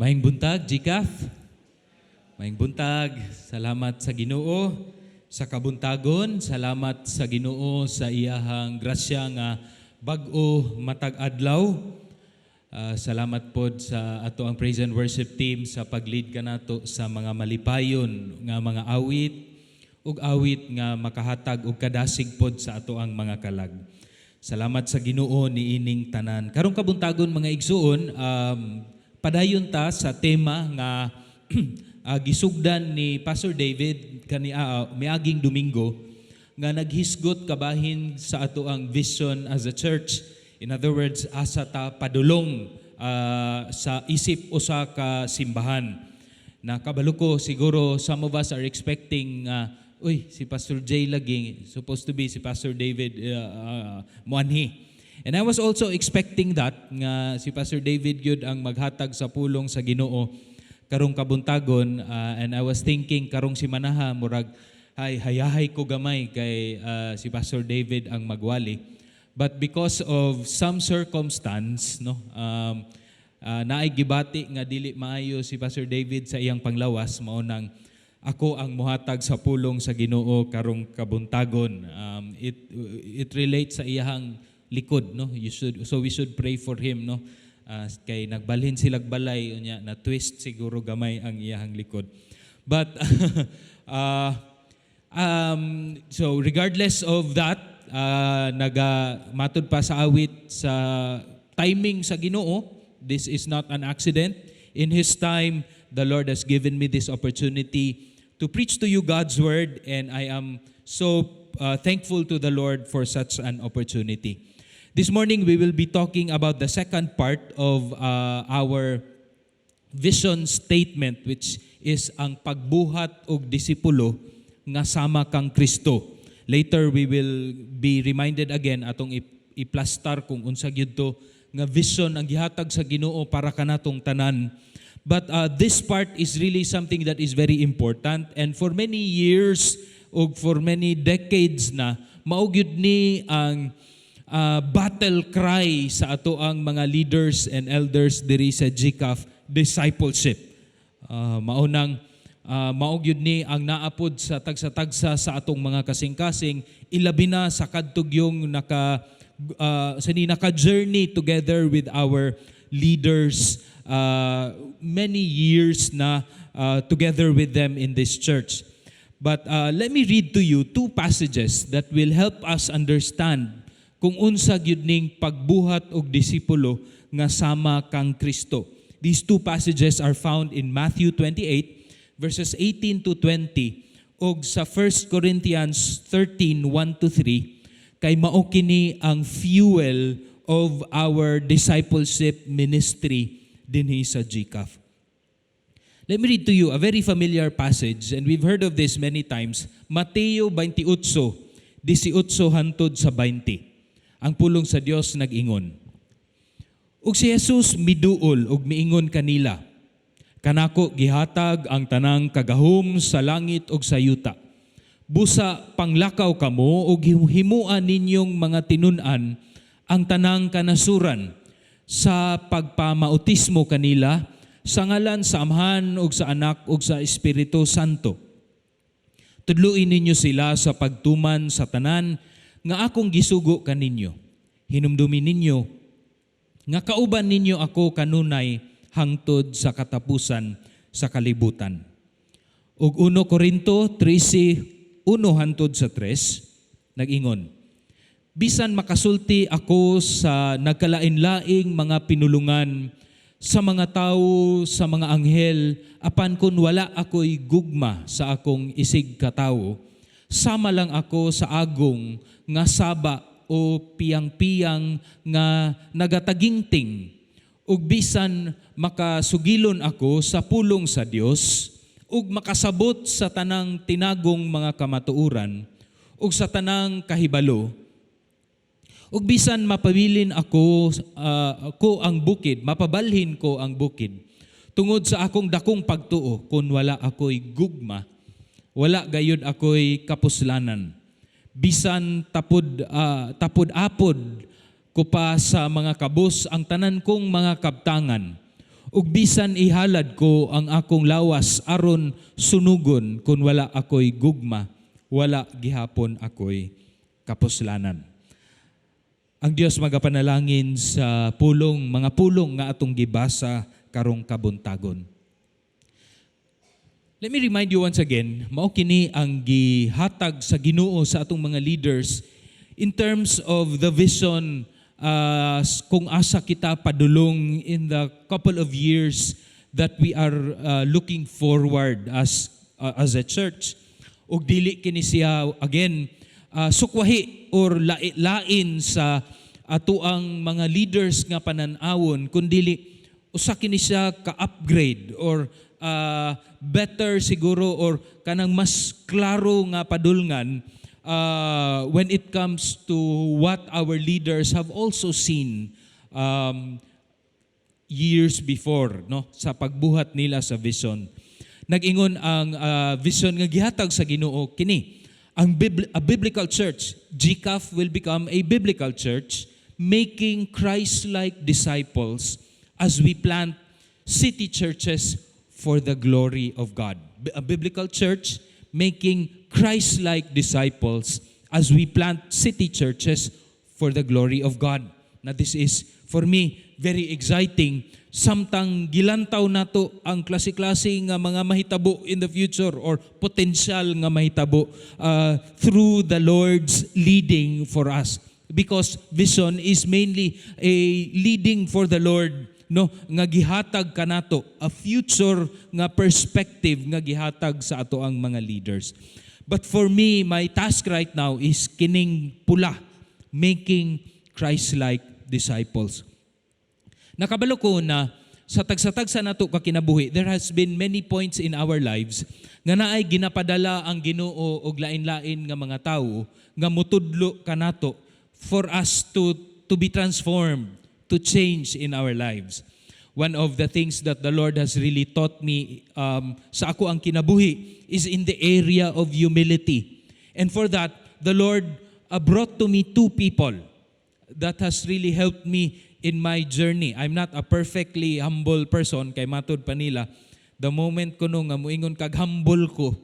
Maayong buntag, GCAF. Maayong buntag. Salamat sa Ginoo sa kabuntagon. Salamat sa Ginoo sa iyahang grasya nga bag-o matag adlaw. Salamat pod sa atoang praise and worship team sa pag-lead kanato sa mga malipayon nga mga awit ug awit nga makahatag og kadasig pod sa atoang mga kalag. Salamat sa Ginoo niining tanan. Karong kabuntagon, mga igsuon, padayon ta sa tema nga gisugdan ni Pastor David kani miaging Domingo nga naghisgot kabahin sa atoang vision as a church. In other words, asa ta padulong sa isip usa ka simbahan. Nakabalo ko siguro some of us are expecting, uy, si Pastor Jay lagi, supposed to be si Pastor David muanhi. And I was also expecting that nga si Pastor David gyud ang maghatag sa pulong sa Ginoo karong kabuntagon, and I was thinking karong simanaha murag ay hayahay ko gamay kay si Pastor David ang magwali. But because of some circumstance, no, naay gibati nga dili maayo si Pastor David sa iyang panglawas, mao nang ako ang muhatag sa pulong sa Ginoo karong kabuntagon. It relates sa iyahang likod, no? You should so we should pray for him, no? Kay nagbalhin silag balay unya na twist siguro gamay ang iyahang likod. But so regardless of that, naga matud pa sa awit, sa timing sa Ginoo, this is not an accident. In His time, the Lord has given me this opportunity to preach to you God's word, and I am so thankful to the Lord for such an opportunity. This morning, we will be talking about the second part of our vision statement, which is ang pagbuhat og disipulo nga sama kang Kristo. Later we will be reminded again, atong iplastar kung unsa gyud to nga vision ang gihatag sa Ginoo para kanatong tanan. But this part is really something that is very important, and for many years ug for many decades na, mao gyud ni ang battle cry sa atoang mga leaders and elders diri sa GCAF: discipleship. Mao nang mao gyud ni ang naa pod sa tagsa-tagsa sa atong mga kasing-kasing, ilabi na sa kadtugyong naka sa ni naka-journey together with our leaders many years na together with them in this church. But let me read to you two passages that will help us understand kung unsa gyud ning pagbuhat og disipulo nga sama kang Kristo. These two passages are found in Matthew 28 verses 18 to 20 ug sa 1 Corinthians 13 1 to 3, kay mao kini ang fuel of our discipleship ministry dinhi sa GCAF. Let me read to you a very familiar passage, and we've heard of this many times. Mateo 28, 18 hantod sa 20. Ang pulong sa Dios nag-ingon: "Ug si Jesus miduol ug miingon kanila, 'Kanako gihatag ang tanang kagahom sa langit ug sa yuta. Busa panglakaw kamo ug himua ninyong mga tinun-an ang tanang kanasuran sa pagpamautismo kanila sa ngalan sa Amahan ug sa Anak ug sa Espiritu Santo. Tudluin ninyo sila sa pagtuman sa tanan nga akong gisugo kaninyo. Hinumdumi ninyo nga kauban ninyo ako kanunay hangtod sa katapusan sa kalibutan.'" Ug 1 Korinto 13, 1 hantod sa 3, nag-ingon, "Bisan makasulti ako sa nagkalain-laing mga pinulungan, sa mga tawo, sa mga anghel, apan kung wala ako'y gugma sa akong isig katawo, sama lang ako sa agong nga saba o piyang-piyang nga nagatagingting. Ug bisan makasugilon ako sa pulong sa Dios ug makasabot sa tanang tinagong mga kamatuoran ug sa tanang kahibalo, ug bisan mapabilin ako ko ang bukid, mapabalhin ko ang bukid tungod sa akong dakong pagtuo, kun wala ako'y gugma, wala gayud ako'y kapuslanan. Bisan tapod-apod ko pa sa mga kabus ang tanan kong mga kabtangan Ug bisan ihalad ko ang akong lawas aron sunugon, kun wala ako'y gugma, wala gihapon ako'y kapuslanan. Ang Dios magapanalangin sa pulong, mga pulong nga atong gibasa karong kabuntagon. Let me remind you once again, mao kini ang gihatag sa Ginoo sa atong mga leaders in terms of the vision kung asa kita padulong in the couple of years that we are looking forward as a church. Ug dili kini siya again sukwahi or lain sa atoang mga leaders nga panan-awon, kundili usa kini siya ka-upgrade or better siguro or kanang mas klaro nga padulngan when it comes to what our leaders have also seen years before, no, sa pagbuhat nila sa vision. Nag-ingon ang vision nga gihatag sa Ginoo kini: ang a biblical church, GCAF will become a biblical church making Christ-like disciples as we plant city churches for the glory of God. A biblical church making Christ-like disciples as we plant city churches for the glory of God. Now this is, for me, very exciting. Samtang gilantaw nato ang klase-klase nga mga mahitabo in the future or potential nga mahitabo through the Lord's leading for us. Because vision is mainly a leading for the Lord, no, nga gihatag kanato a future nga perspective nga gihatag sa atoang mga leaders. But for me, my task right now is kining pula, making Christ-like disciples. Nakabalo ko na sa tagsa-tagsa nato ka kinabuhi, there has been many points in our lives nga naay ginapadala ang Ginoo og lain-lain nga mga tawo nga mutudlo kanato for us to be transformed, to change in our lives. One of the things that the Lord has really taught me sa akoang kinabuhi is in the area of humility. And for that, the Lord brought to me two people that has really helped me in my journey. I'm not a perfectly humble person kay matud pa nila, the moment kuno nga muingon kag humble ko,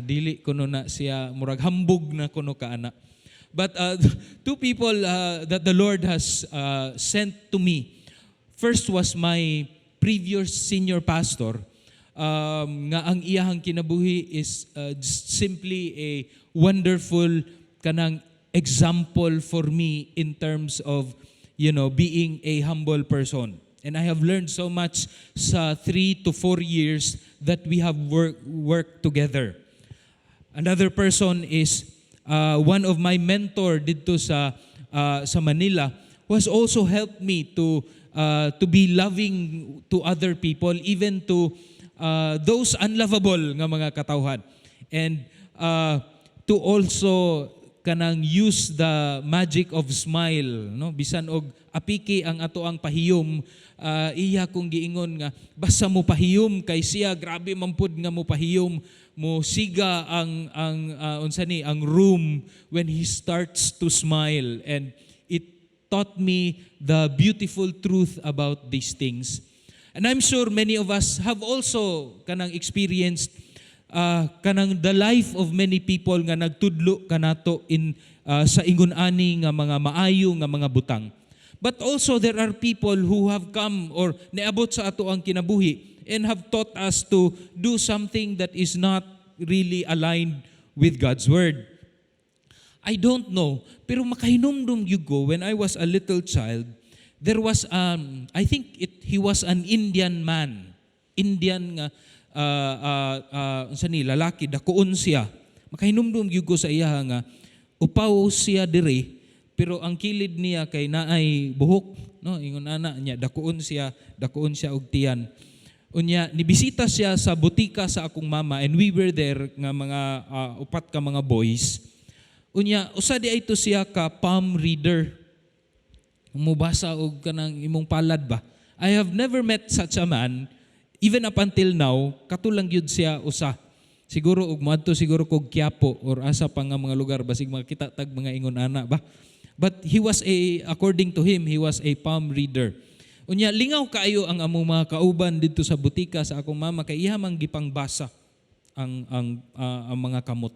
dili kuno na siya, murag hambog na kuno ka ana. But two people that the Lord has sent to me. First was my previous senior pastor nga ang iyahang kinabuhi is just simply a wonderful kanang example for me in terms of being a humble person. And I have learned so much sa 3 to 4 years that we have worked together. Another person is one of my mentor didto sa Manila who has also helped me to be loving to other people, even to those unlovable nga mga katawhan, and to also kanang use the magic of smile, no, bisan og apiki ang atoang pahiyom, iya kong giingon nga basta mo pahiyom kay siya grabe man pud nga mo pahiyom, mo siga ang unsa ni ang room when he starts to smile, and it taught me the beautiful truth about these things. And I'm sure many of us have also kanang experienced kanang the life of many people nga nagtudlo kanato in sa ingon ani nga mga maayo nga mga butang. But also there are people who have come or niabot sa atoang kinabuhi and have taught us to do something that is not really aligned with God's word. I don't know, pero makahinumdum gyud ko when I was a little child, there was I think it he was an Indian man. Indian nga unsa ni lalaki, dakuon siya. Makahinumdum gyud ko sa iya nga upaw siya diri, pero ang kilid niya kay naay buhok, no, ingon ana niya, dakuon siya og tiyan. Unya nibisita siya sa botika sa akong mama and we were there nga mga upat ka mga boys. Unya usa diay to siya ka palm reader. Mubasa og kanang imong palad ba. I have never met such a man even up until now, katulang gyud siya usa. Siguro og moadto siguro kog Quiapo or asa pa nga mga lugar, basig makita tag mga ingon ana ba. But he was a according to him, he was a palm reader. Unya lingaw kaayo ang among mga kauban didto sa butika sa akong mama kay iya man gipangbasa ang mga kamot.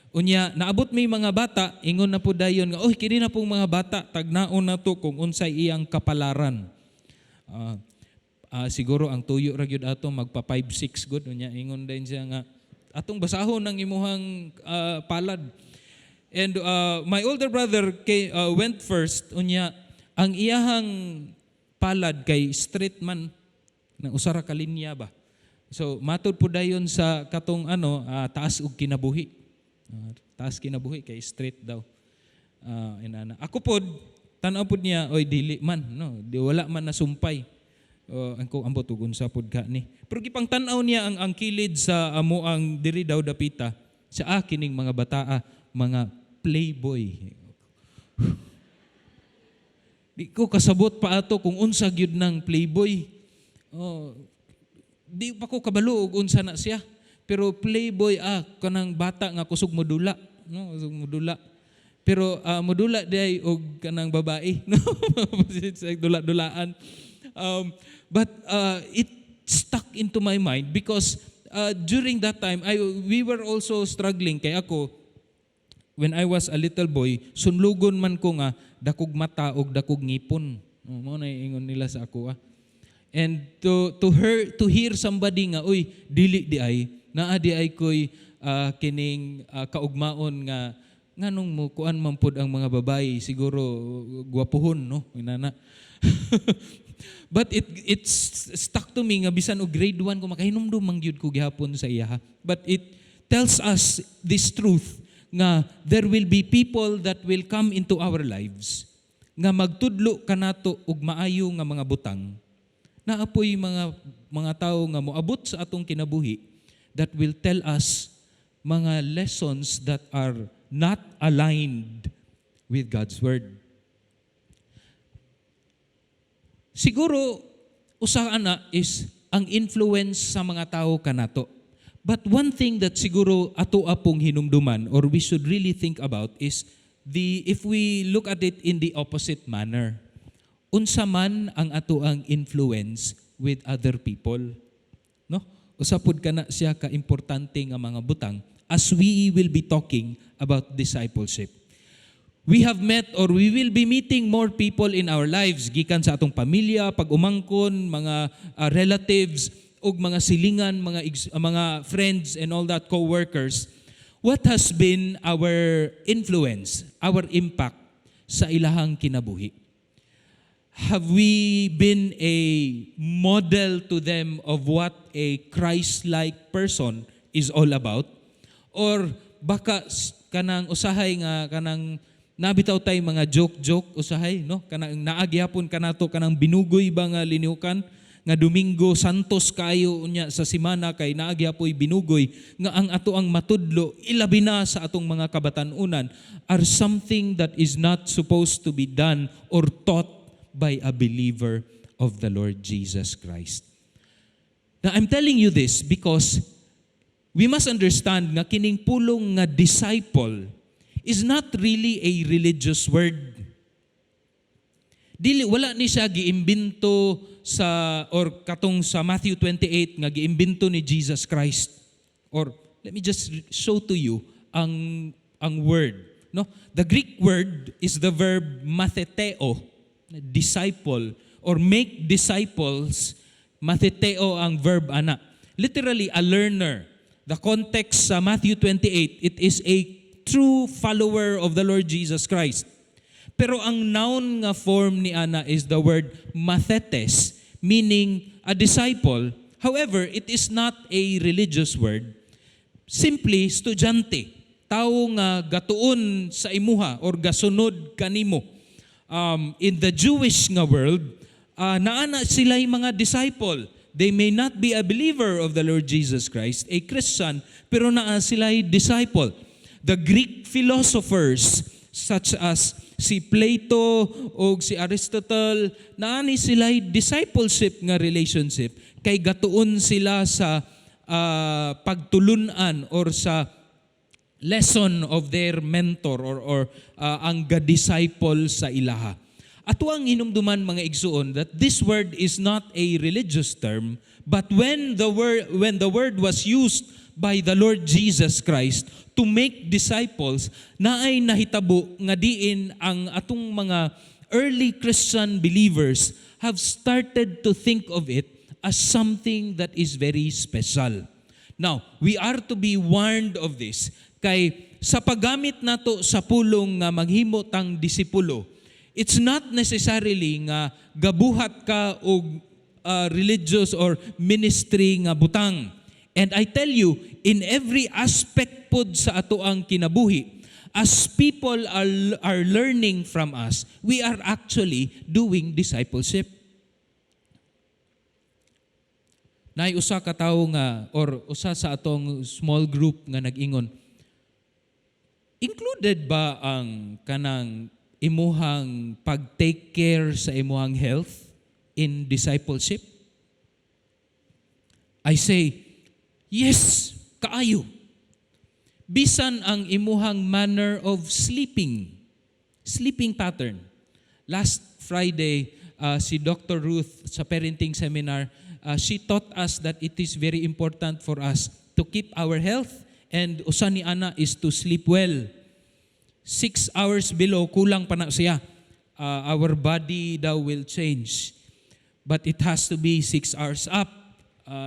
Unya naabot may mga bata, ingon na po dayon nga, "Oy, kini na pong mga bata, tagnaon na to kung unsay iyang kapalaran." Siguro ang tuyo ra gyud ato magpa 5-6 gud. Unya ingon din siya nga atong basahon ang imuhang palad. And my older brother went first. Unya ang iyahang palad kay straight man na usa ra ka linya ba. So matud po dayon sa katong ano, taas og kinabuhi. Taas kinabuhi kay straight daw. Inana. Ako pod, tan-aw pod niya, oy, dili man, no, di wala man nasumpay. Ang ko ambot ug unsa pod ka ni. Pero gipang tan-aw niya ang kilid sa amo ang diri daw dapita sa kining mga bataa, mga playboy. Di ko kasabot pa ato kung unsa gyud ng playboy. Oh, di pa ko kabalo og unsa na siya. Pero playboy, kanang bata nga kusog modula, no, kusog modula. Pero modula diay og kanang babae, no? Sa dula-dulaan. But it stuck into my mind because during that time I we were also struggling kay ako, when I was a little boy, sunlugon man ko nga dakog mata og dakog ngipon. Oh, mao na ingon nila sa ako ah. And to hear somebody nga, "Uy, dili di ay," naa di ay koy kining kaugmaon nga nganong mo kuan man pod ang mga babae, siguro gwapuhon, no, inana. But it's stuck to me nga bisan og grade 1 ko, makahinumdum man gyud ko gihapon sa iya. But it tells us this truth nga there will be people that will come into our lives nga magtudlo kanato og maayo nga mga butang. Naapoy mga tawo nga moabot sa atong kinabuhi that will tell us mga lessons that are not aligned with God's word. Siguro usa ana is ang influence sa mga tao kanato. But one thing that siguro ato apong hinumduman or we should really think about is the if we look at it in the opposite manner. Unsa man ang ato ang influence with other people? No? Usa pud kana siya ka importante nga mga butang as we will be talking about discipleship. We have met or we will be meeting more people in our lives gikan sa atong pamilya, pag-umangkon, mga relatives ug mga silingan, mga friends and all that, co-workers. What has been our influence, our impact sa ilahang kinabuhi? Have we been a model to them of what a Christ-like person is all about? Or baka kanang usahay nga kanang nabitaw tay mga joke-joke usahay, no, kanang naagyapon kanato kanang binugoy ba nga liniukan nga Domingo Santos kayo, unya sa simana kay naagyapoy binugoy, nga ang ato ang matudlo, ilabi na sa atong mga kabatan-unan, are something that is not supposed to be done or taught by a believer of the Lord Jesus Christ. Now, I'm telling you this because we must understand nga kining pulong nga disciple is not really a religious word. Dili, wala ni siya giimbento sa or katong sa Matthew 28 nga giimbento ni Jesus Christ. Or let me just show to you ang word, no? The Greek word is the verb matheteo, disciple or make disciples. Matheteo ang verb ana. Literally, a learner. The context sa Matthew 28, it is a true follower of the Lord Jesus Christ. Pero ang noun nga form ni ana is the word mathetes, meaning a disciple. However, it is not a religious word. Simply, estudyante. Tao nga gatuon sa imuha or gasunod kanimo. In the Jewish nga world, naana sila mga disciple. They may not be a believer of the Lord Jesus Christ, a Christian, pero naa sila disciple. The Greek philosophers such as si Plato o si Aristotle, naani sila discipleship nga relationship kay gatuon sila sa pagtulunan or sa lesson of their mentor or ang ga-disciple sa ilaha. Ato ang hinumduman, mga igsuon, that this word is not a religious term, but when the word was used by the Lord Jesus Christ to make disciples, naay nahitabo nga diin ang atong mga early Christian believers have started to think of it as something that is very special. Now, we are to be warned of this kay sa paggamit nato sa pulong nga maghimo tang disipulo, it's not necessarily nga gabuhat ka og religious or ministry nga butang. And I tell you, in every aspect pod sa ato ang kinabuhi, as people are learning from us, we are actually doing discipleship. Naay usa ka tawo nga or usa sa atong small group nga nag-ingon, "Included ba ang kanang imuhang pag-take care sa imuhang health in discipleship?" I say, "Yes, kaayo." Bisan ang imuhang manner of sleeping, sleeping pattern. Last Friday, si Dr. Ruth sa parenting seminar, she taught us that it is very important for us to keep our health, and usa ni ana is to sleep well. 6 hours below, kulang pa na siya. Our body daw will change. But it has to be 6 hours up.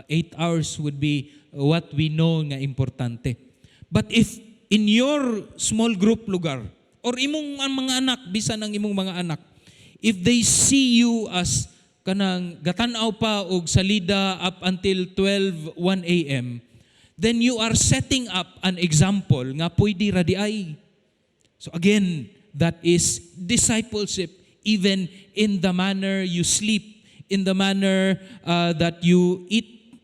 8 hours would be what we know nga importante. But if in your small group lugar, or imong ang mga anak, bisan ang imong mga anak, if they see you as kanang gatanaw pa og salida up until 12, 1 a.m., then you are setting up an example nga pwede ra di ay. So again, that is discipleship, even in the manner you sleep, in the manner that you eat,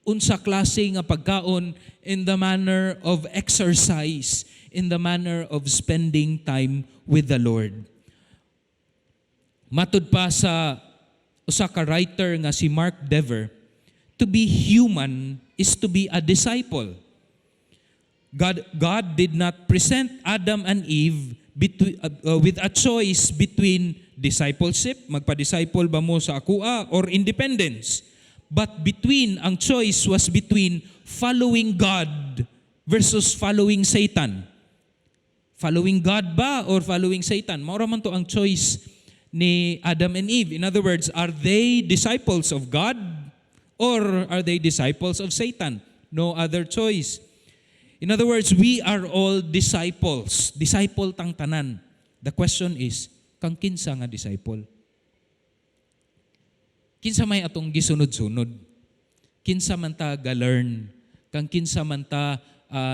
unsa klase nga pagkaon, in the manner of exercise, in the manner of spending time with the Lord. Matud pa sa usa ka writer nga si Mark Dever, to be human is to be a disciple. God did not present Adam and Eve with a choice between discipleship, magpa-disciple ba mo sa akoa, or independence. But between, ang choice was between following God versus following Satan. Following God ba or following Satan? Mao ra man to ang choice ni Adam and Eve. In other words, are they disciples of God or are they disciples of Satan? No other choice. In other words, we are all disciples. Disciple tang tanan. The question is, kang kinsa nga disciple? Kinsa may atong gisunod-sunod? Kinsa man ta ga-learn? Kang kinsa man ta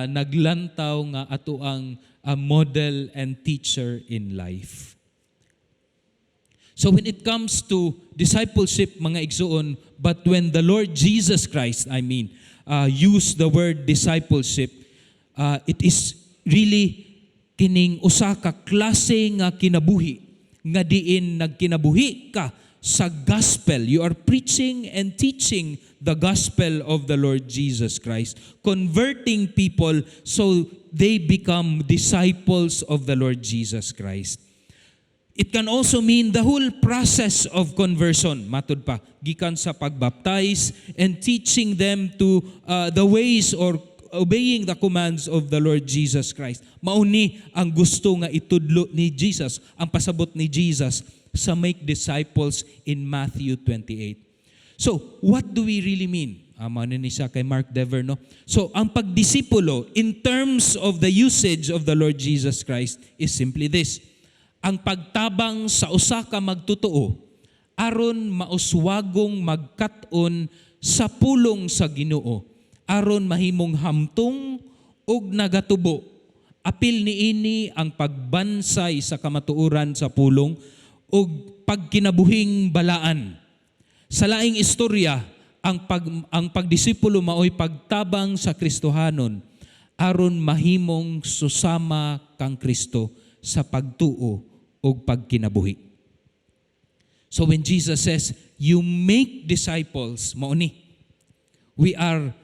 naglantaw nga ato ang model and teacher in life? So when it comes to discipleship, mga igsuon, but when the Lord Jesus Christ, I mean, use the word discipleship, it is really kining usa ka klase nga kinabuhi nga diin nagkinabuhi ka sa gospel. You are preaching and teaching the gospel of the Lord Jesus Christ, converting people so they become disciples of the Lord Jesus Christ. It can also mean the whole process of conversion, matud pa, gikan sa pagbaptize and teaching them to the ways or obeying the commands of the Lord Jesus Christ. Mao ni ang gusto nga itudlo ni Jesus, ang pasabot ni Jesus sa make disciples in Matthew 28. So, what do we really mean? Mao ni siya kay Mark Dever, no? So, ang pagdisipulo in terms of the usage of the Lord Jesus Christ is simply this: ang pagtabang sa usa ka magtotoo aron mauswagong magkat-on sa pulong sa Ginoo, aron mahimong hamtong ug nagatubo. Apil niini ang pagbansay sa kamatuoran sa pulong ug pagkinabuhing balaan. Sa laing istorya, ang pagdisipulo maoy pagtabang sa Kristohanon aron mahimong susama kang Kristo sa pagtuo ug pagkinabuhi. So when Jesus says, "You make disciples," mao ni. We are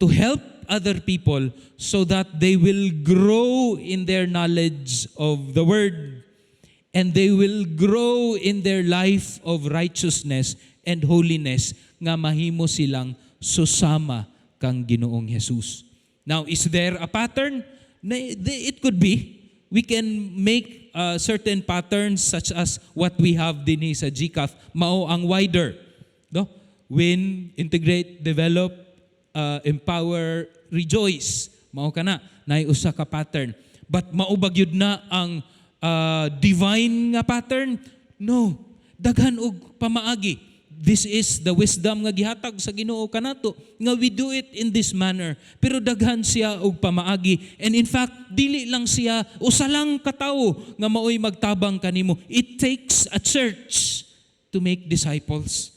to help other people so that they will grow in their knowledge of the Word. And they will grow in their life of righteousness and holiness nga mahimo silang susama kang Ginoong Jesus. Now, is there a pattern? It could be. We can make certain patterns such as what we have dinhi sa GCAF, mao ang wider. No? Win, integrate, develop, empower, rejoice. Mao kana, naay usa ka pattern. But mao ba gyud na ang divine nga pattern? No. Daghan og pamaagi. This is the wisdom nga gihatag sa Ginoo kanato nga we do it in this manner. Pero daghan siya og pamaagi. And in fact, dili lang siya usa lang katawo nga maoy magtabang kanimo. It takes a church to make disciples.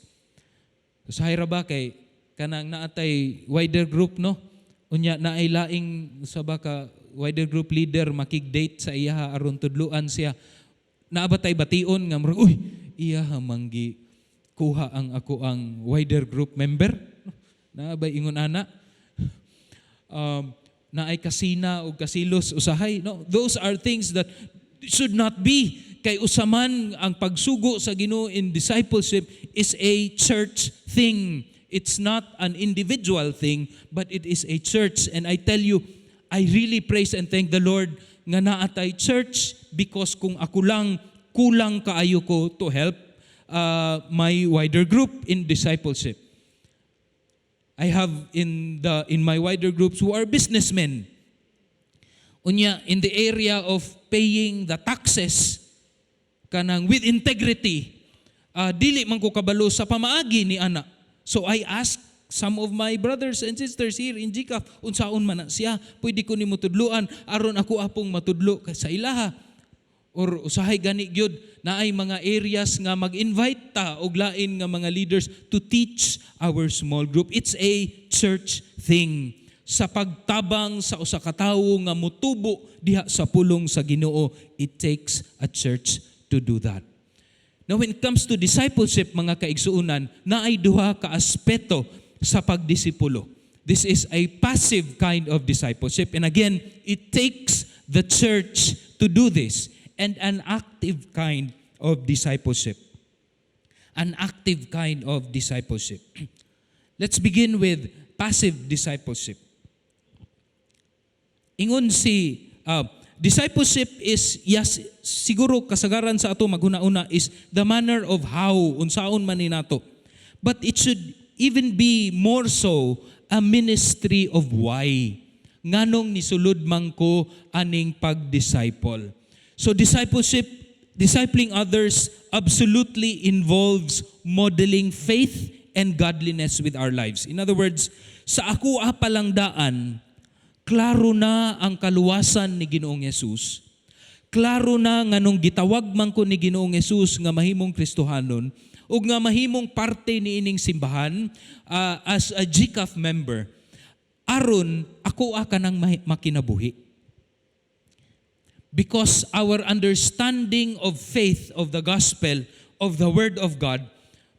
Usahay ra ba kay kanang naatay wider group, no? Unya naay laing usa ba ka wider group leader makig-date sa iyaha aron tudluan siya. Naa ba tay bation nga murag, "Uy, iyaha man gikuha ang ako ang wider group member"? Naa ba ingon ana? Naay kasina o kasilos usahay, no? Those are things that should not be, kay usa man ang pagsugo sa Ginoo in discipleship is a church thing. It's not an individual thing, but it is a church. And I tell you, I really praise and thank the Lord nga naa tay church, because kung ako lang, kulang kaayo ko to help my wider group in discipleship. I have in my wider groups who are businessmen. Unya, in the area of paying the taxes kanang with integrity, dili man ko kabalo sa pamaagi ni ana. So I ask some of my brothers and sisters here in GCAF, unsaon man na siya, pwede ko nimo tudluan aron ako apong matudlo sa ilaha. Or usahay gani gyud naay mga areas nga mag-invite ta og lain nga mga leaders to teach our small group. It's a church thing. Sa pagtabang sa usa ka tawo nga mutubo diha sa pulong sa Ginoo, it takes a church to do that. Now, when it comes to discipleship, mga kaigsuunan, naay duha ka aspeto sa pagdisipulo. This is a passive kind of discipleship. And again, it takes the church to do this. And an active kind of discipleship. An active kind of discipleship. Let's begin with passive discipleship. Ingon si discipleship is, yes, siguro kasagaran sa ato maghuna-una is the manner of how, unsaon man ni nato. But it should even be more so a ministry of why. Nganong nisulod man ko aning pag-disciple? So discipleship, discipling others, absolutely involves modeling faith and godliness with our lives. In other words, sa ako pa lang daan, klaro na ang kaluwasan ni Ginoong Yesus. Klaro na nganong gitawag man ko ni Ginoong Yesus nga mahimong Kristohanon ug nga mahimong parte ni ining simbahan as a GCAF member aron ako kanang makinabuhi. Because our understanding of faith, of the gospel, of the word of God,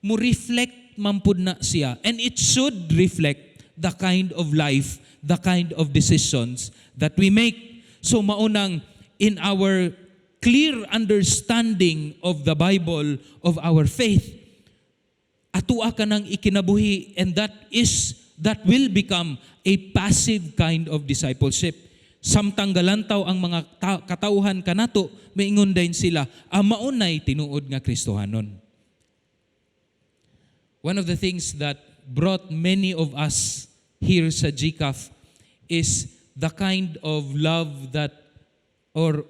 mo reflect man pud na siya. And it should reflect the kind of life, the kind of decisions that we make. So maunang in our clear understanding of the Bible, of our faith, atua kanang ikinabuhi, and that will become a passive kind of discipleship. Samtang galantaw ang mga katawhan kanato, maingon din sila, "Ah, maunay tinuod nga Kristohanon." One of the things that brought many of us here sa GCAF is the kind of love that or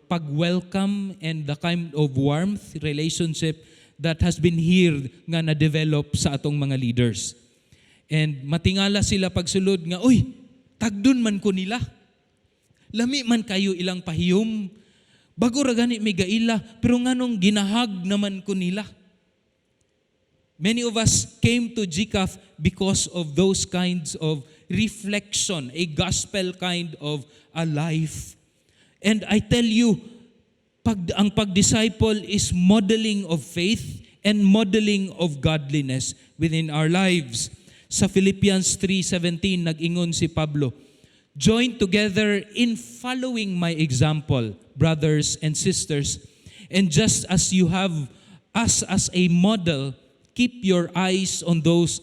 pag-welcome and the kind of warmth relationship that has been here nga na-develop sa atong mga leaders. And matingala sila pagsulod nga, "Uy, tagdon man ko nila. Lami man kayo ilang pahiyom. Bago ra gani may gaila, pero nganong ginahag naman ko nila?" Many of us came to GCAF because of those kinds of reflection, a gospel kind of a life. And I tell you, ang pag-disciple is modeling of faith and modeling of godliness within our lives. Sa Philippians 3:17, nag-ingon si Pablo, "Join together in following my example, brothers and sisters." And just as you have us as a model, keep your eyes on those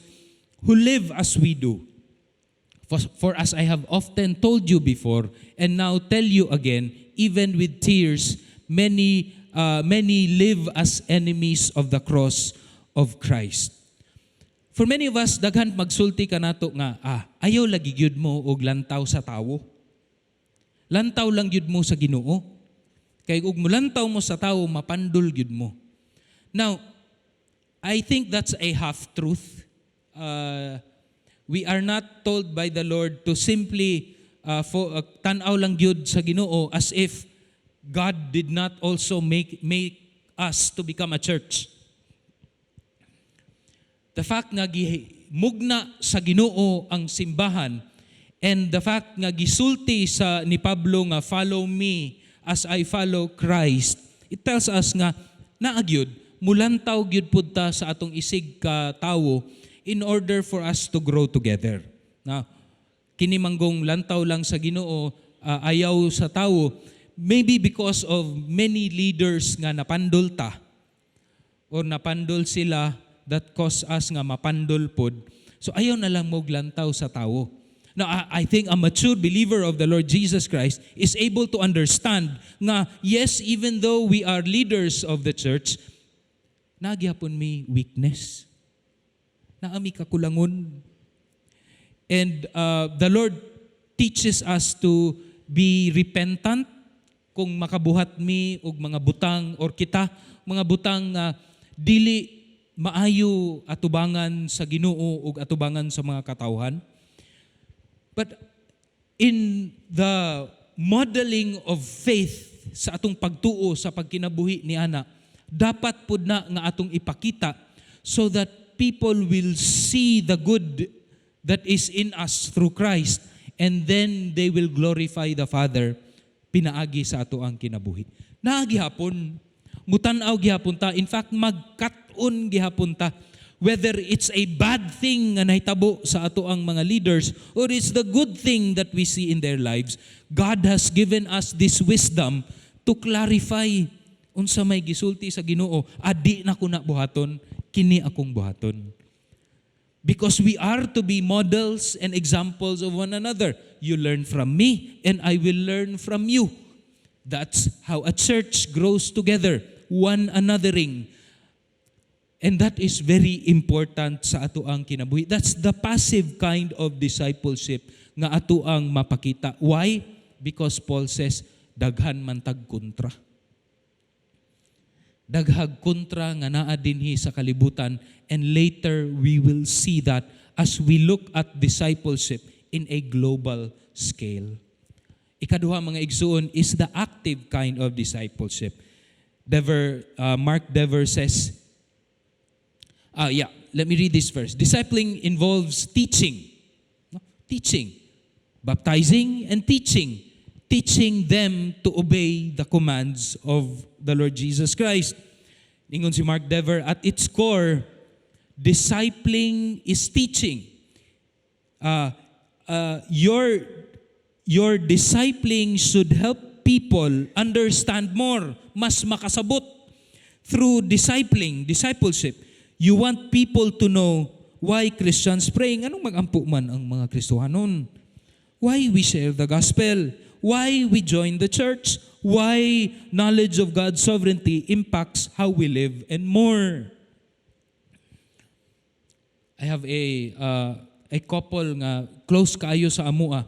who live as we do. For as I have often told you before, and now tell you again, even with tears, many live as enemies of the cross of Christ. For many of us, daghan magsulti kanato nga, "Ah, ayaw lagi gyud mo og lantaw sa tawo. Lantaw lang gyud mo sa Ginoo. Kay ug mulantaw mo sa tawo, mapandol gyud mo." Now, I think that's a half truth. We are not told by the Lord to simply tan-aw lang gyud sa Ginoo as if God did not also make us to become a church. The fact nga gimugna sa Ginoo ang simbahan and the fact nga gisulti sa ni Pablo nga "Follow me as I follow Christ," it tells us nga naa gyud mulantaw gyud pud ta sa atong isig ka tawo in order for us to grow together. Na kini manggong lantaw lang sa Ginoo, ayaw sa tawo, maybe because of many leaders nga napandol ta or napandol sila that cause us nga mapandol pod. So ayaw na lang mo lantaw sa tawo. Now, I think a mature believer of the Lord Jesus Christ is able to understand nga, yes, even though we are leaders of the church, naa gyapon mi weakness. Naa mi kakulangon. And the Lord teaches us to be repentant kung makabuhat mi og mga butang or kita mga butang nga dili maayo atubangan sa Ginoo ug atubangan sa mga katawhan. But in the modeling of faith sa atong pagtuo sa pagkinabuhi ni ana, dapat pud na nga atong ipakita so that people will see the good that is in us through Christ, and then they will glorify the Father pinaagi sa ato ang kinabuhi. Naa gihapon, mutan-aw gihapon ta. In fact, magkat-on gihapon ta whether it's a bad thing nga nahitabo sa ato ang mga leaders or it's the good thing that we see in their lives. God has given us this wisdom to clarify unsa may gisulti sa Ginoo. Adi na ko na buhaton, kini akong buhaton. Because we are to be models and examples of one another. You learn from me and I will learn from you. That's how a church grows together, one anothering. And that is very important sa ato ang kinabuhi. That's the passive kind of discipleship nga ato ang mapakita. Why? Because Paul says, daghan man tag kontra. Daghag kontra nga naa dinhi sa kalibutan, and later we will see that as we look at discipleship in a global scale. Ikaduha, mga igsuon, is the active kind of discipleship. Mark Dever says, yeah, let me read this first. Discipling involves teaching. No? Teaching. Baptizing and teaching. Teaching them to obey the commands of the Lord Jesus Christ. Ingon si Mark Dever, at its core, discipling is teaching. Your discipling should help people understand more, mas makasabot. Through discipling, discipleship, you want people to know why Christians pray. Nganong magampo man ang mga Kristohanon? Why we share the gospel? Why we join the church? Why knowledge of God's sovereignty impacts how we live and more. I have a couple nga close kaayo sa amoa.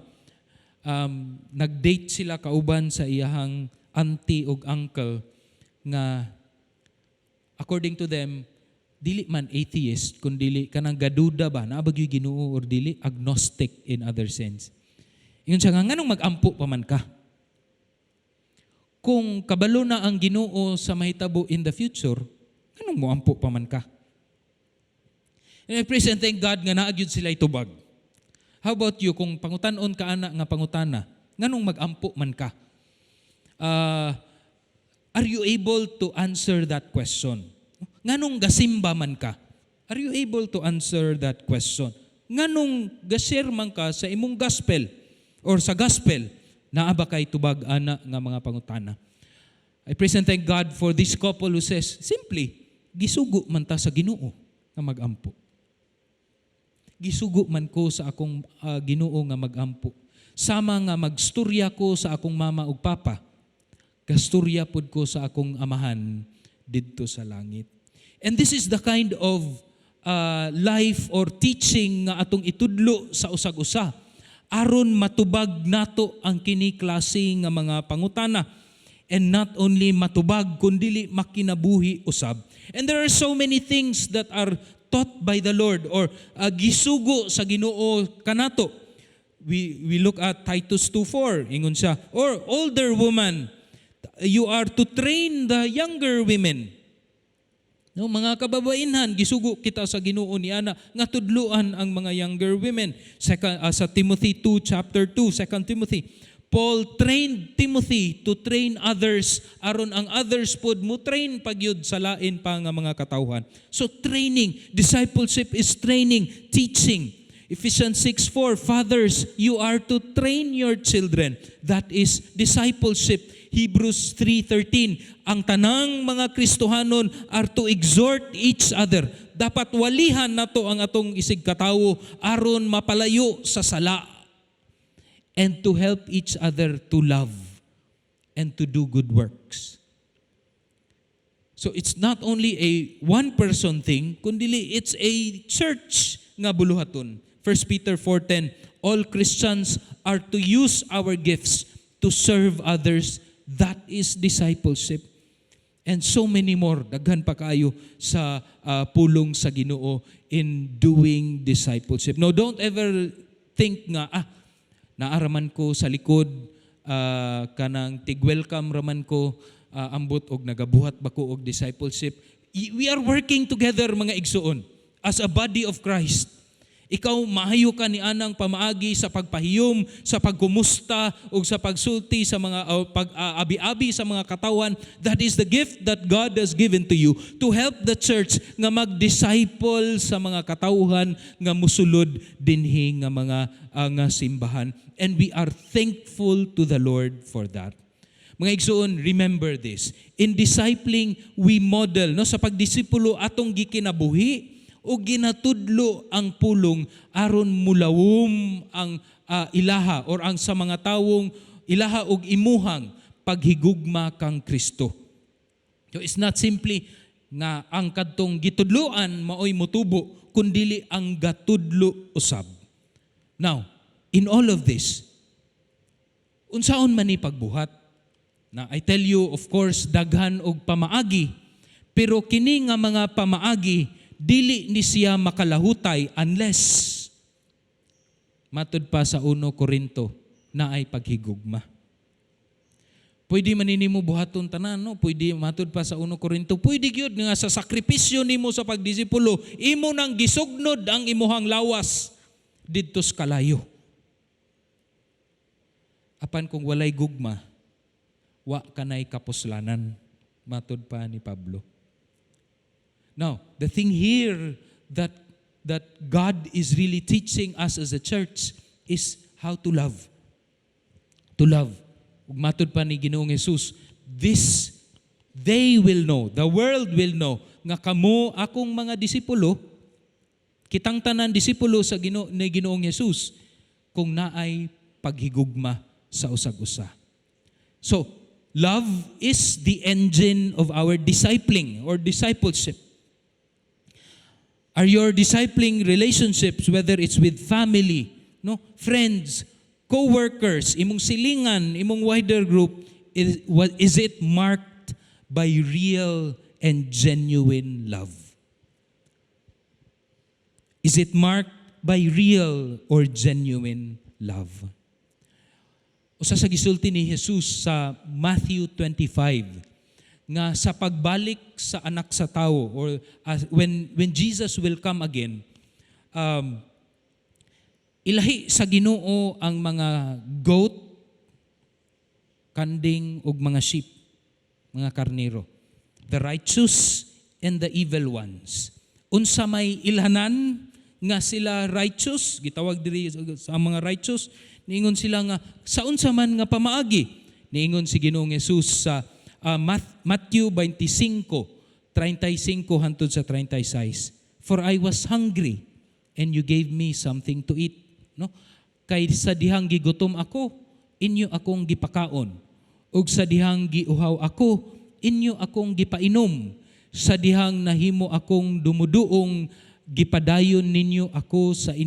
Nag-date sila kauban sa iyahang auntie ug uncle nga according to them dili man atheist kun dili kanang gaduda ba, naa ba gyud Ginoo or dili, agnostic in other sense. Ingon siya nga, "Nganong mag-ampo pa man ka? Kung kabalo na ang Ginoo sa mahitabo in the future, nganong moampo pa man ka?" And I praise and thank God nga naa gyud sila tubag. How about you, kung pangutan-on ka ana nga pangutana, nganong mag-ampo man ka? Are you able to answer that question? Nganong gasimba man ka? Are you able to answer that question? Nganong ga-share man ka sa imong gospel or sa gospel? Naa ba kay tubag ana nga mga pangutana? I praise and thank God for this couple who says, simply, "Gisugo man ta sa Ginoo nga magampo. Gisugo man ko sa akong Ginoo nga magampo. Sama nga magstorya ko sa akong mama ug papa, gastorya pud ko sa akong Amahan didto sa langit." And this is the kind of life or teaching nga atong itudlo sa usag-usa aron matubag nato ang kini klase nga mga pangutana, and not only matubag kundili makinabuhi usab. And there are so many things that are taught by the Lord or gisugo sa Ginoo kanato. We look at Titus 2:4, ingon siya, or older woman, you are to train the younger women. No, mga kababainhan, gisugo kita sa Ginoo ni ana nga tudluan ang mga younger women. Second, sa Timothy 2 chapter 2, 2 Timothy, Paul trained Timothy to train others aron ang others pod mo train pagyud sa lain pa nga mga katawhan. So training, discipleship is training, teaching. Ephesians 6:4, fathers, you are to train your children. That is discipleship. Hebrews 3:13, ang tanang mga Kristohanon are to exhort each other. Dapat walihan nato ang atong isig katawo aron mapalayo sa sala and to help each other to love and to do good works. So it's not only a one person thing, kundi it's a church nga buluhaton. 1 Peter 4:10, all Christians are to use our gifts to serve others. That is discipleship. And so many more, daghan pa kaayo sa pulong sa Ginoo in doing discipleship. No, don't ever think nga, "Ah, naaraman ko sa likod, kanang tig-welcome raman ko, ambot og nagabuhat ba ko og discipleship." We are working together, mga igsuon, as a body of Christ. Ikaw, maayo ka ni anang pamaagi sa pagpahiyom, sa pagkumusta ug sa pagsulti sa mga pag-abi-abi sa mga katawan. That is the gift that God has given to you to help the church nga mag-disciple sa mga katawhan nga musulod dinhi nga mga nga simbahan. And we are thankful to the Lord for that. Mga igsuon, remember this. In discipling, we model, no, sa pagdisipulo atong gikinabuhi o ginatudlo ang pulong aron mulawom ang ilaha or ang sa mga tawong ilaha og imuhang paghigugma kang Kristo. So it's not simply nga ang kadtong gitudloan maoy mutubo, kundili ang gatudlo usab. Now, in all of this, unsaon man ni pagbuhat? Na I tell you, of course, daghan og pamaagi, pero kini nga mga pamaagi dili ni siya makalahutay unless, matud pa sa 1 Korinto, naay paghigugma. Pwede man nimo buhaton tanan, no? Pwede, matud pa sa 1 Korinto, pwede gyud nga sa sakripisyo nimo sa pagdisipulo, imo nang gisugnod ang imuhang lawas didto sa kalayo. Apan kung walay gugma, wa kanay kapuslanan, matud pa ni Pablo. Now, the thing here that God is really teaching us as a church is how to love. To love. Ug matud pa ni Ginoong Jesus, this they will know, the world will know nga kamo akong mga disipulo, kitang tanan disipulo sa Ginoo ni Ginoong Jesus kung naay paghigugma sa usag-usa. So, love is the engine of our discipling or discipleship. Are your discipling relationships, whether it's with family, no, friends, co-workers, imong silingan, imong wider group, is it marked by real and genuine love? Is it marked by real or genuine love? Usa sa gisulti ni Jesus sa Matthew 25 nga sa pagbalik sa Anak sa Tao or when Jesus will come again, ilahi sa Ginoo ang mga goat, kanding ug mga sheep, mga karnero. The righteous and the evil ones. Unsa may ilhanan nga sila righteous, gitawag diri sa mga righteous, niingon sila nga sa unsa man nga pamaagi, niingon si Ginoong Jesus sa Matthew 25:35 hangtod sa 36. "For I was hungry and you gave me something to eat." No? "Kay sa dihang gigutom ako, inyo akong gipakaon. Ug sa dihang giuhaw ako, inyo akong gipainom. Sa dihang nahimo akong dumuduong, gipadayon ninyo ako sa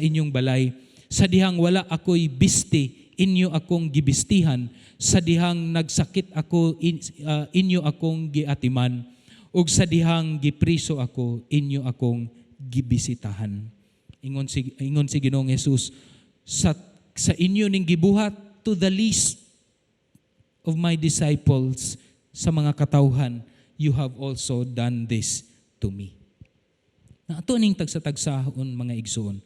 inyong balay. Sa dihang wala ako'y bisti, inyo akong gibistihan. Sa dihang nagsakit ako, inyo akong giatiman. Ug sa dihang gipriso ako, inyo akong gibisitahan." Ingon si Ginoong Jesus, Sa inyo ning gibuhat to the least of my disciples, sa mga katawhan, you have also done this to me." Na ato ning tagsa-tagsahon, mga igsoon.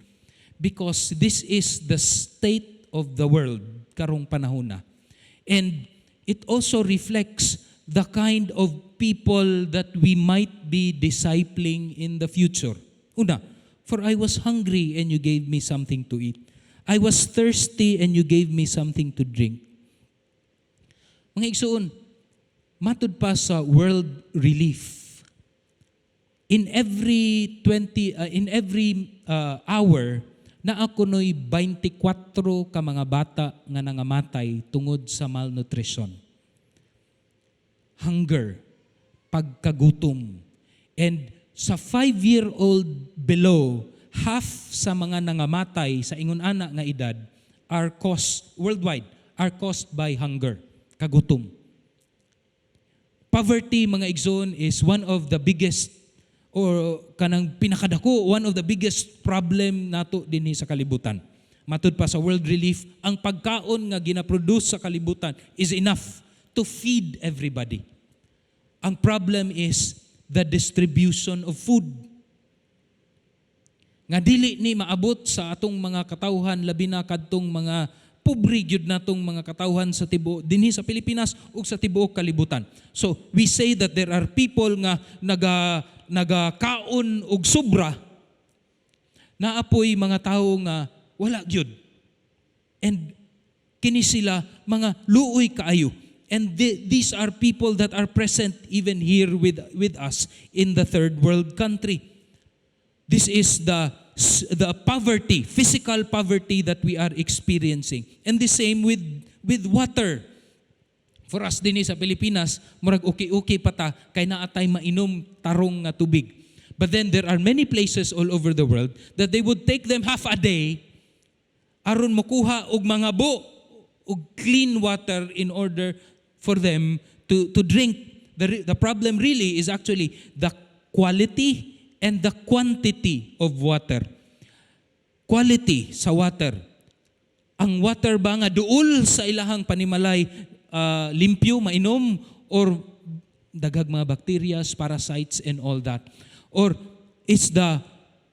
Because this is the state of the world karong panahon na. And it also reflects the kind of people that we might be discipling in the future. Una, "For I was hungry and you gave me something to eat. I was thirsty and you gave me something to drink." Mga igsoon, matud pa sa World Relief, in every 20 in every hour naa kunoy 24 ka mga bata nga nangamatay tungod sa malnutrition. Hunger, pagkagutom. And sa 5-year-old below, half sa mga nangamatay sa ingon ana nga edad are caused worldwide, are caused by hunger, kagutom. Poverty, mga igsoon, is one of the biggest or kanang pinakadako, one of the biggest problem nato dinhi sa kalibutan. Matud pa sa World Relief, ang pagkaon nga gina-produce sa kalibutan is enough to feed everybody. Ang problem is the distribution of food. Nga dili ni maabot sa atong mga katawhan, labi na kadtong mga pobre gyud natong mga katawhan sa tibuok dinhi sa Pilipinas ug sa tibuok kalibutan. So we say that there are people nga nagakaon og sobra, naa poy mga tawo nga wala gyud. And kini sila mga luoy kaayo. And these are people that are present even here with us in the third world country. This is the poverty, physical poverty that we are experiencing. And the same with water. For us dinhi sa Pilipinas, murag okay-okay pa ta kay naa tay mainom tarong nga tubig. But then there are many places all over the world that they would take them half a day aron mokuha og mga bo og clean water in order for them to drink. The problem really is actually the quality and the quantity of water. Quality sa water. Ang water ba nga duol sa ilahang panimalay, limpyo, mainom, or daghag mga bacteria, parasites, and all that? Or it's the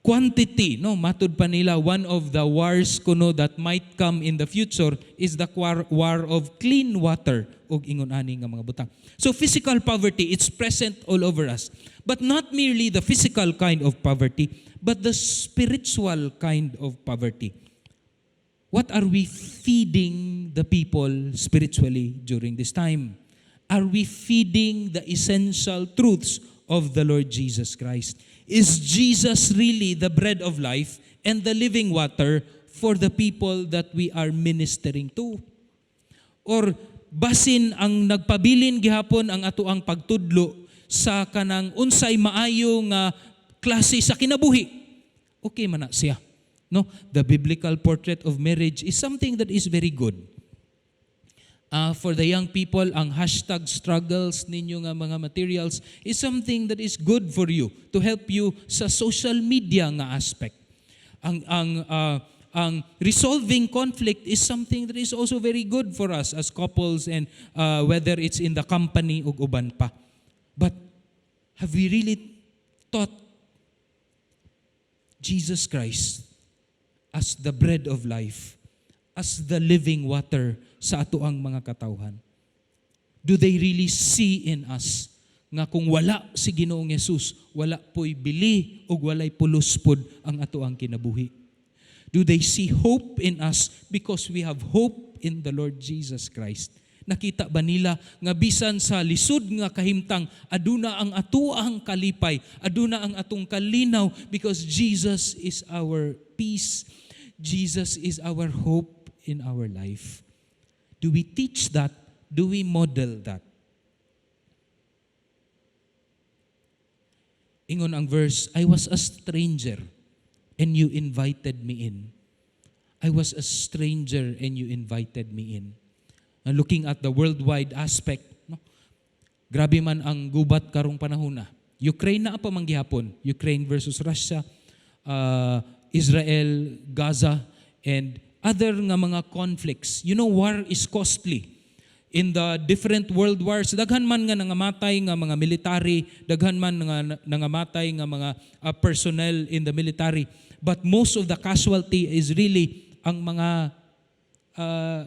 quantity, no? Matud pa nila, one of the wars kuno that might come in the future is the war of clean water ug ingon ani nga mga butang. So physical poverty, it's present all over us. But not merely the physical kind of poverty, but the spiritual kind of poverty. What are we feeding the people spiritually during this time? Are we feeding the essential truths of the Lord Jesus Christ? Is Jesus really the bread of life and the living water for the people that we are ministering to? Or basin ang nagpabilin gihapon ang atoang pagtudlo sa kanang unsay maayo nga klase sa kinabuhi? Okay man na siya. No, the biblical portrait of marriage is something that is very good. For the young people, ang #struggles ninyo nga mga materials is something that is good for you to help you sa social media nga aspect. Ang resolving conflict is something that is also very good for us as couples and whether it's in the company ug uban pa. But have we really taught Jesus Christ as the bread of life, as the living water sa atoang mga katawhan? Do they really see in us nga kung wala si Ginoong Hesus, wala po'y bili ug walay pulos pod ang atoang kinabuhi? Do they see hope in us because we have hope in the Lord Jesus Christ? Nakita ba nila nga bisan sa lisod nga kahimtang, aduna ang atuang kalipay, aduna ang atong kalinaw because Jesus is our peace. Jesus is our hope in our life. Do we teach that? Do we model that? Ingon ang verse, "I was a stranger and you invited me in." I was a stranger and you invited me in. And looking at the worldwide aspect, no? Grabe man ang gubat karong panahon na. Ukraine na pa man gihapon. Ukraine versus Russia, Israel, Gaza, and other nga mga conflicts. War is costly. In the different world wars, daghan man nga nangamatay nga mga military, daghan man nga nangamatay nga mga personnel in the military. But most of the casualty is really ang mga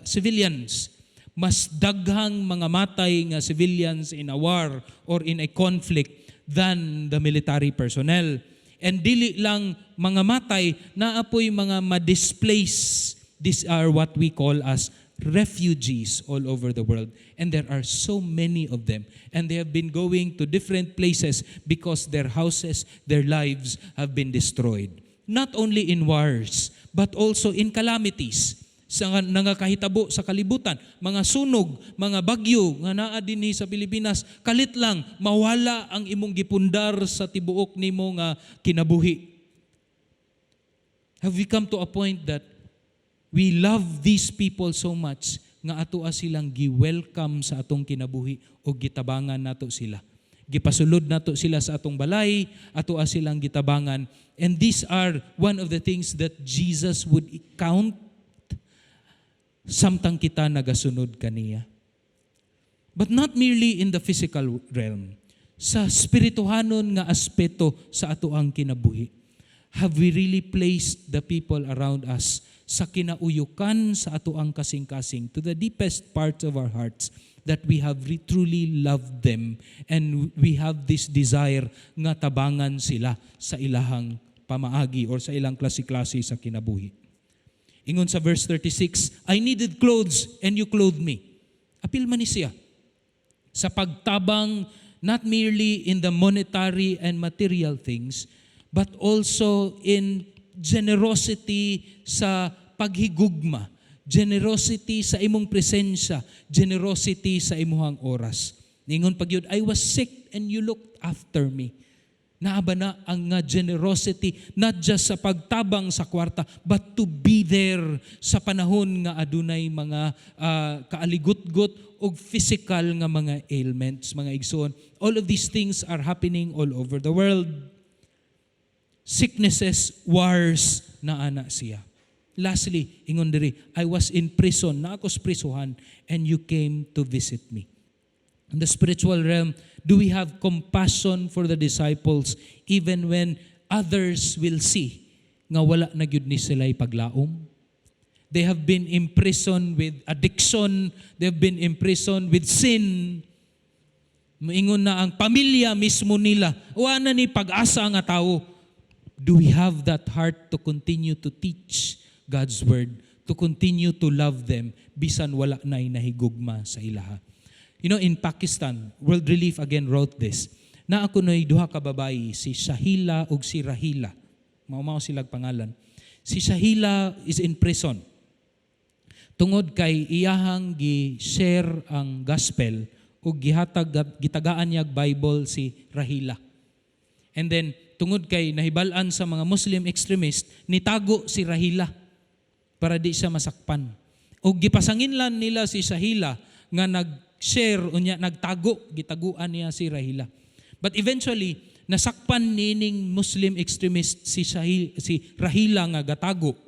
civilians. Mas daghang mga matay nga civilians in a war or in a conflict than the military personnel. And dili lang mga matay, naa poy mga ma-displace. These are what we call as refugees all over the world. And there are so many of them. And they have been going to different places because their houses, their lives have been destroyed. Not only in wars, but also in calamities sa nangakahitabo sa kalibutan, mga sunog, mga bagyo nga naa dinhi sa Pilipinas, kalit lang mawala ang imong gipundar sa tibuok nimo nga kinabuhi. Have we come to a point that we love these people so much nga ato silang gi-welcome sa atong kinabuhi o gitabangan nato sila? Gipasulod nato sila sa atong balay, ato silang gitabangan. And these are one of the things that Jesus would count samtang kita nagasunod kaniya. But not merely in the physical realm. Sa spirituhanon nga aspeto sa atoang kinabuhi. Have we really placed the people around us sa kinauyukan sa atoang kasing-kasing, to the deepest parts of our hearts, that we have truly loved them and we have this desire nga tabangan sila sa ilahang pamaagi or sa ilang klase-klase sa kinabuhi? Ingon sa verse 36, "I needed clothes and you clothed me." Apil man ni siya sa pagtabang, not merely in the monetary and material things, but also in generosity sa paghigugma, generosity sa imong presensya, generosity sa imuhang oras. Ningon pa gyud, "I was sick and you looked after me." Naa ba na ang nga generosity, not just sa pagtabang sa kwarta, but to be there sa panahon nga adunay mga kaaligutgot og physical nga mga ailments, mga igsoon? All of these things are happening all over the world. Sicknesses, wars, naa na siya. Lastly, ingon diri, "I was in prison, naa ko sa prisuhan, and you came to visit me." In the spiritual realm, do we have compassion for the disciples even when others will see nga wala na gyud ni sila paglaom? They have been imprisoned with addiction, they have been imprisoned with sin. Moingon na ang pamilya mismo nila, wala na ni pag-asa nga tao. Do we have that heart to continue to teach God's word, to continue to love them bisan wala na nahigugma sa ilaha? In Pakistan, World Relief again wrote this. Naa kuno'y duha ka babayi, si Shahila ug si Rahila. Mao-mao silag pangalan. Si Shahila is in prison tungod kay iyahang gi-share ang gospel ug gihatag, gitagaan niya Bible si Rahila. And then tungod kay nahibal-an sa mga Muslim extremist, nitago si Rahila para di siya masakpan. Ug gipasanginlan nila si Shahila nga nag-share unya nagtago, gitaguan niya si Rahila. But eventually nasakpan nining Muslim extremist si Rahila nga gatago.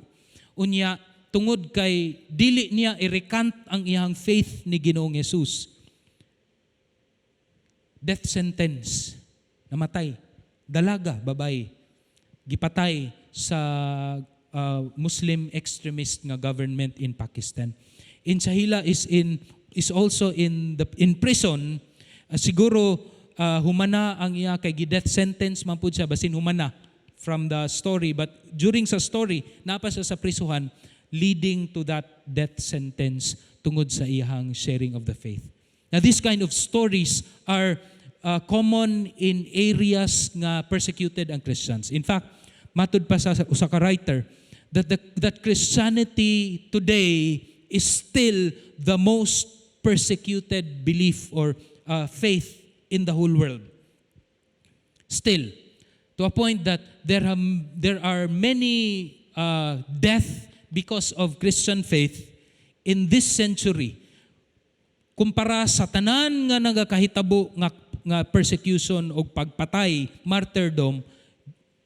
Unya tungod kay dili niya i-recant ang iyang faith ni Ginoong Hesus, death sentence, namatay. Dalaga, babae. Gipatay sa Muslim extremist nga government in Pakistan. In Shahila is also in prison. Siguro humana ang iya kay gi-death sentence man pud siya, basin humana from the story, but during sa story naa pa siya sa prisuhan leading to that death sentence. tungod sa iyahang sharing of the faith. Now, these kind of stories are common in areas nga persecuted ang Christians. In fact, matud pa sa usa ka writer that Christianity today is still the most persecuted belief or faith in the whole world. Still, to a point that there are many death because of Christian faith in this century kumpara sa tanan nga nagakahitabo nga persecution o pagpatay, martyrdom,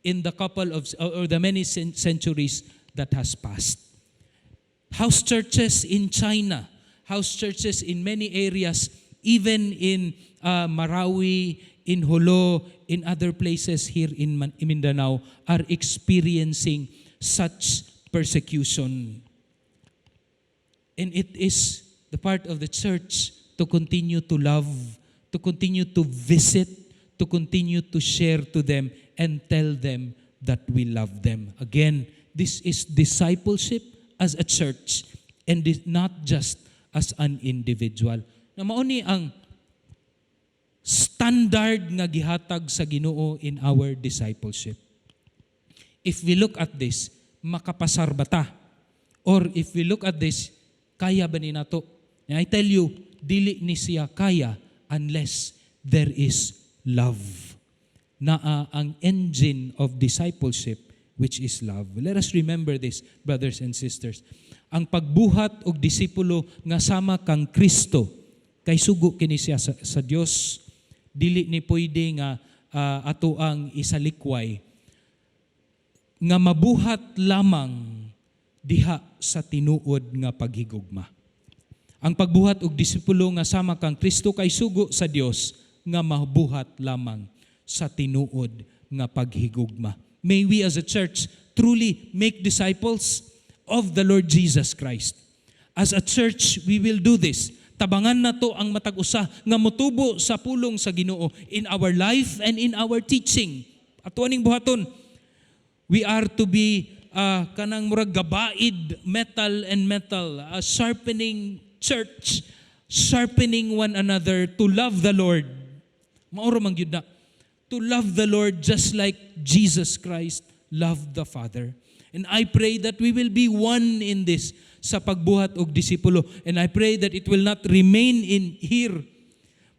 in the couple of or the many centuries that has passed. House churches in China, house churches in many areas, even in Marawi, in Jolo, in other places here in Mindanao, are experiencing such persecution. And it is the part of the church to continue to love, to continue to visit, to continue to share to them and tell them that we love them. Again, this is discipleship as a church and not just as an individual. Na mao ni ang standard nga gihatag sa Ginoo in our discipleship. If we look at this, makapasar ba ta? Or if we look at this, kaya ba ni nato? And I tell you, dili ni siya kaya unless there is love. Naa ang engine of discipleship, which is love. Let us remember this, brothers and sisters. Ang pagbuhat og disipulo nga sama kang Kristo, kay sugo kini siya sa Dios, dili ni pwede nga ato ang isalikway nga mabuhat lamang diha sa tinuod nga paghigugma. Ang pagbuhat og disipulo nga sama kang Kristo kay sugo sa Dios nga mabuhat lamang sa tinuod nga paghigugma. May we as a church truly make disciples of the Lord Jesus Christ. As a church, we will do this. Tabangan nato ang matag usa nga motubo sa pulong sa Ginoo in our life and in our teaching. Ato aning buhaton. We are to be kanang murag gabaid, metal and metal, a sharpening church, sharpening one another to love the Lord. Mao ra man gyud na. To love the Lord just like Jesus Christ loved the Father. And I pray that we will be one in this sa pagbuhat og disipulo. And I pray that it will not remain in here,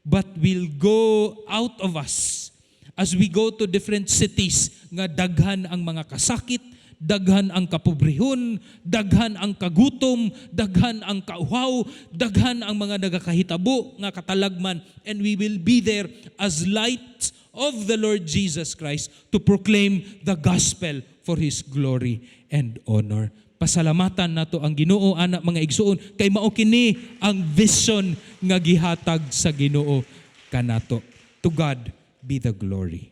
but will go out of us as we go to different cities nga daghan ang mga kasakit, daghan ang kapobrehon, daghan ang kagutom, daghan ang kauhaw, daghan ang mga nagakahitabo nga katalagman, and we will be there as light of the Lord Jesus Christ to proclaim the gospel for His glory and honor. Pasalamatan nato ang Ginoo ana, mga igsuon, kay mao kini ang vision nga gihatag sa Ginoo kanato. To God be the glory.